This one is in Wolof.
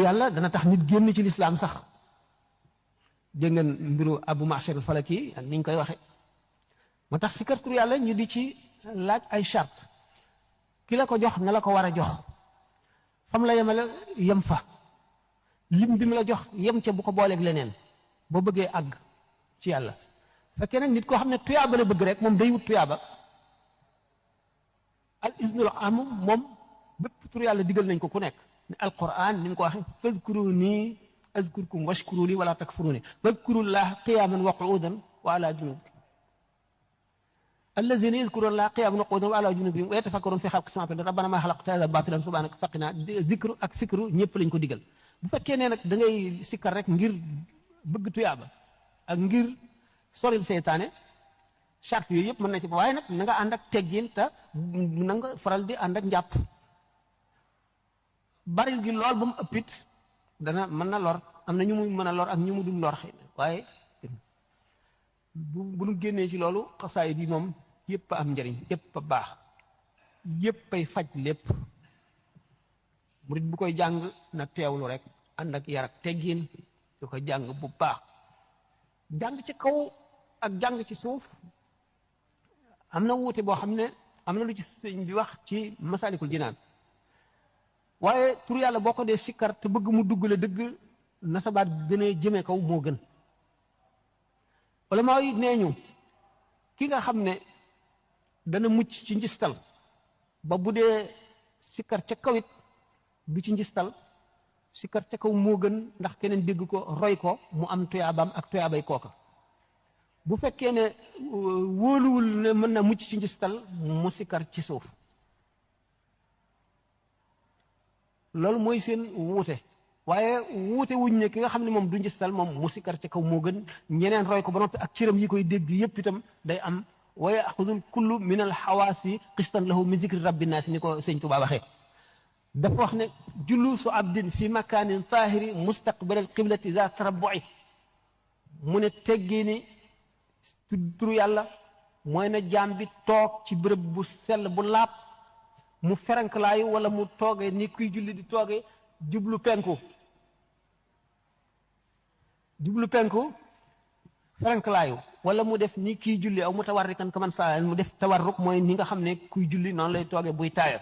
yàlla dana tax nit génn ci lislaam sax dégg ngeen mbiru Abu Ma'shar al-Falaki ak niñ koy waxe moo tax sikar tur yàlla ñu di ci laaj ay charte ki la ko jox na la ko war a jox fam la yemale yem fa lim bi mu la jox yem ca bu ko booleeg leneen boo bëggee àgg ci yàlla fekkee nag nit koo xam ne tuyaaba la bëgg rek moom day wut tuyaaba al isnul am moom bépp tur yàlla digal nañ ko ku nekk ne alquran ni mu ko waxee fazkuruni azkurkum washkuruni wala takfuruni wadkurullah qiyaman wa qu'udan wa ala junub alladhina yadhkuruna allaha qiyaman wa qu'udan wa ala junubihim wa yatafakkaruna fi khalqis samawati rabbana ma khalaqta hadha batilan subhanaka faqina zikru ak fikru ñëpp lañ ko digal bu fekkee ne nag da ngay sikkar rek ngir bëgg tuyaaba ak ngir soril seytaane charte yooyu yëpp mën na ci waaye nag na nga ànd ak teggin te na nga faral di ànd ak njàpp baril gi lool ba mu ëppit dana mën na lor am na ñu mu mën a lor ak ñu mu dul lor xëy na waaye bu nu génnee ci loolu xasaayid yi moom yëpp a am njëriñ yëpp a baax yëpp ay faj lépp murit bu koy jàng na teewlu rek ànd ak yar ak teggin di ko jàng bu baax jàng ci kaw ak jàng ci suuf am na wuute boo xam ne am na lu ci sëñ bi wax ci Masaalikul Jinaan waaye tur yàlla boo ko dee sikkar te bëgg mu dugg la dëgg na sa baat gën a jëme kaw moo gën ulamaa yi nee ñu ki nga xam ne dana mucc ci njistal ba bu dee sikkar ca kaw it du ci njistal sikkar ca kaw moo gën ndax keneen dégg ko roy ko mu am tuyaabaam ak tuyaabay kooka bu fekkee ne wóoluwul ne mën na mucc ci njistal mu sikkar ci suuf loolu mooy seen wuute waaye wuute wuñ ne ki nga xam ne moom du njistal moom mu sikkar ci kaw moo gën ñeneen roy ko ba noppi ak cëram yi koy dégg yépp itam day am wa yaxudul kullu min al xawaasi qistan lahu min zikri rabbi naasi ni ko sëñ Tuubaa waxee dafa wax ne julusu abdin fi makanin tahiri mustaqbal al qiblati za tarabbu'i mu ne teggee ni turu yàlla mooy na jaam bi toog ci bërëb bu sell bu laab mu feranklaayu wala mu toogee ni kuy julli di toogee jublu penku feranklaayu wala mu def ni kiy julli aw mutawarrikan kaman saa mu def tawarruk mooy ni nga xam ne kuy julli noonu lay toogee buy taaya